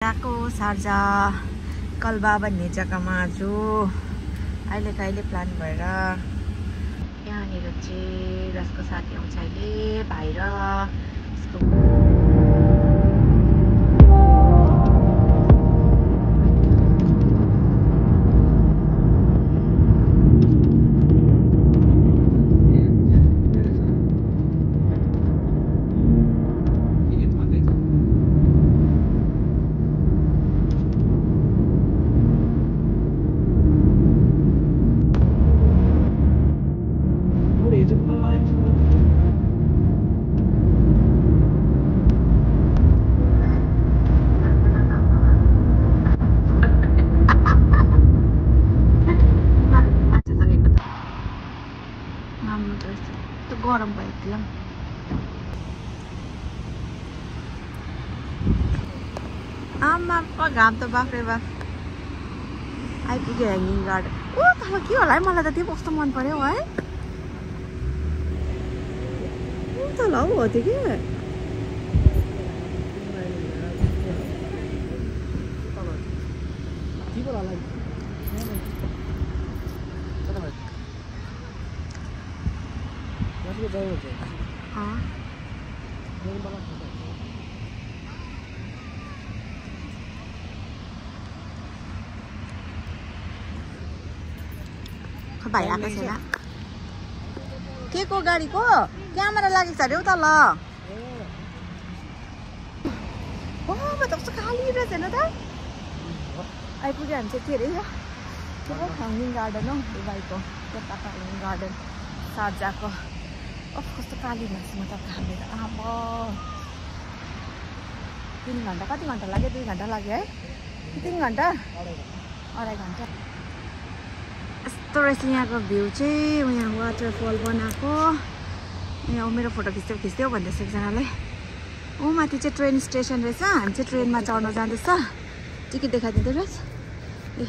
गएको शारजा कल्बा भन्ने जग्गामा आज अहिले प्लान भएर यहाँनिर चाहिँ रसको साथी आउँछ अहिले भाइ र गरम भयो एकदम आमा घाम त बाफ्रे बाफ आइपुग्यो ह्याङ्गिङ गार्डन ओ तल के होला है मलाई त त्यो कस्तो मन पर्यो है तल हौ हो त्यो के भाइ आएको छैन के को गाडीको क्यामेरा लागेको छ अरे उता ल ओ म त कस्तो खाली रहेछ हैन त आइपुग्यो हामी चाहिँ के अरे यो ह्याङ्गिङ गार्डन हो यो भाइको कताको ह्याङ्गिङ गार्डन शारजाको कस्तो काली मान्छे म त खालेर अब 3 घन्टा कति घन्टा लाग्यो 2 घन्टा लाग्यो है 3 घन्टा 2.5 घन्टा यस्तो रहेछ यहाँको भ्यू चाहिँ यहाँ वाटरफल बनाएको यहाँ मेरो फोटो खिच्थ्यो भन्दैछ एकजनाले ऊ माथि चाहिँ ट्रेन स्टेसन रहेछ हामी चाहिँ ट्रेनमा चढ्न जाँदैछ टिकट देखाइदिँदै रहेछ ए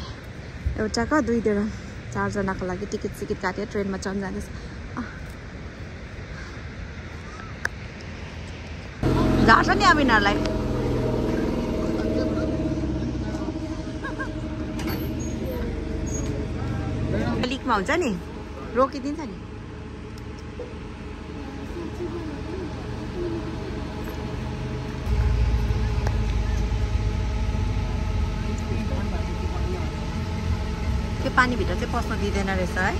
एउटाको 2 दिरहम 4 जनाको लागि टिकट काटेर ट्रेनमा चढ्न जाँदैछ झार्छ नि अब यिनीहरूलाई लिकमा हुन्छ नि रोकिदिन्छ नि त्यो पानीभित्र चाहिँ पस्न दिँदैन रहेछ है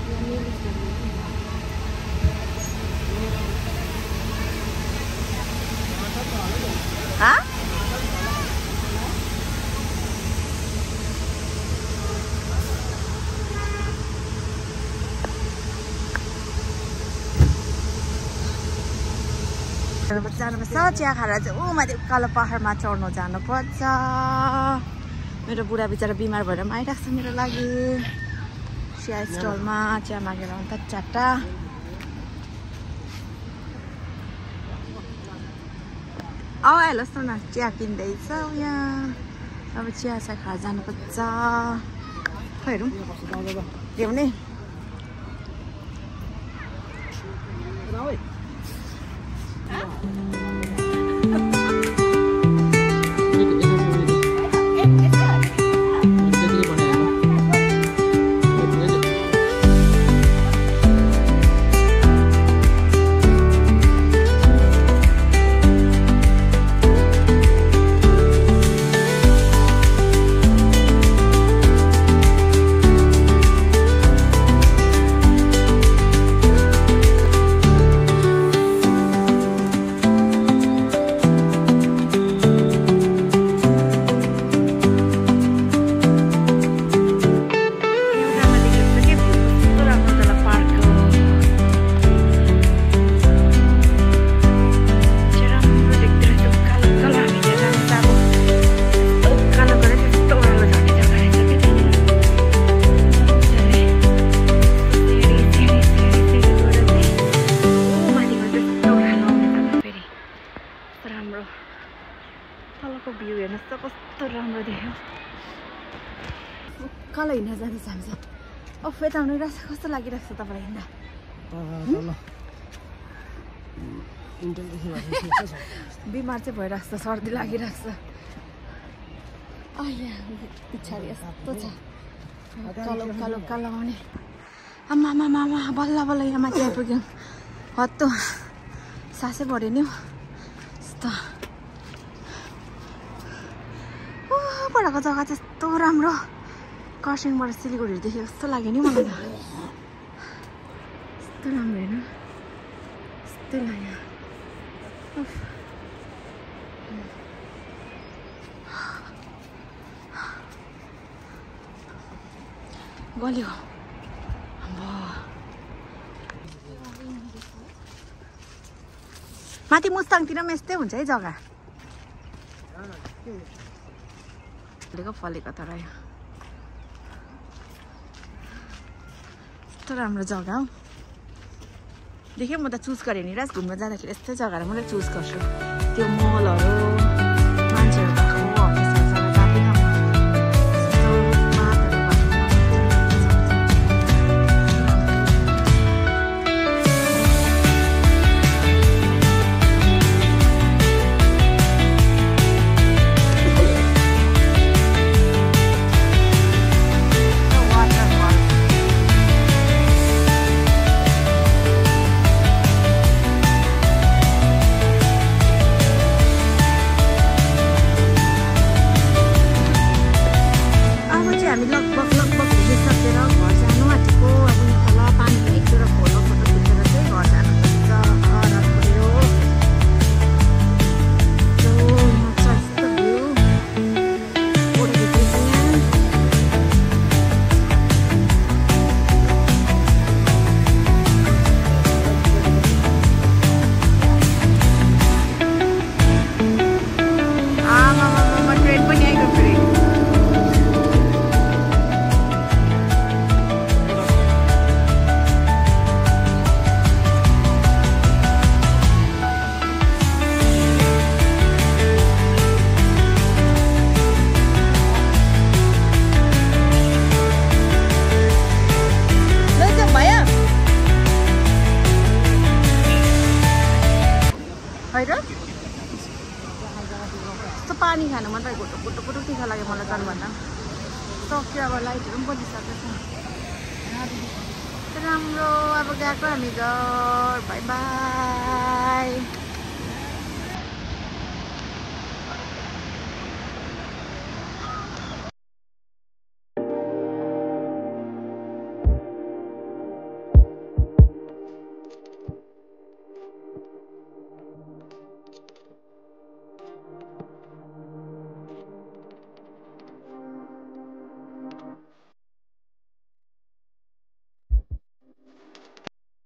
जानुपर्छ चिया खाएर चाहिँ ऊ माथि उकालो पहाडमा चढ्नु जानुपर्छ मेरो बुढा बिचरा बिमार भएर पनि आइरहेको छ मेरो लागि चिया स्टलमा चिया मागेर अन्त 4टा हेर्नुहोस् न चिया किन्दैछ यहाँ अब चिया खाएर जानुपर्छ हेरौँ ल्याउने कल हिँड्न जाँदैछ हामी चाहिँ यता आउनु रहेछ कस्तो लागिरहेको छ तपाईँलाई हिँड्दा बिमार चाहिँ भइरहेको छ सर्दी लागिरहेको छ पछाडि यस्तो छ कालो कालो कालो आउने आमा बल्ल बल्ल यहाँ माथि आइपुग्यौँ हत्तो सासै बढ्यो नि यस्तो परको जग्गा चाहिँ यस्तो राम्रो खरसाङबाट सिलगढीहरू देखेको जस्तो लाग्यो नि मलाई त यस्तो राम्रो होइन यस्तो लाग्यो गल्यो माथि मुस्ताङतिर पनि यस्तै हुन्छ है जग्गा फलेको तर यस्तो राम्रो जग्गा हो देखेँ म त चुज गरेँ नि राज घुम्न जाँदाखेरि यस्तै जग्गाहरू मैले चुज गर्छु त्यो मलहरू मान्छेहरू भएको पानी खानु मात्रै गुटुक तिखा लाग्यो मलाई जानुभन्दा सक्यो अब लाइटहरू पनि बजिसकेको छ राम्रो अब गएको हामी घर बाई बाई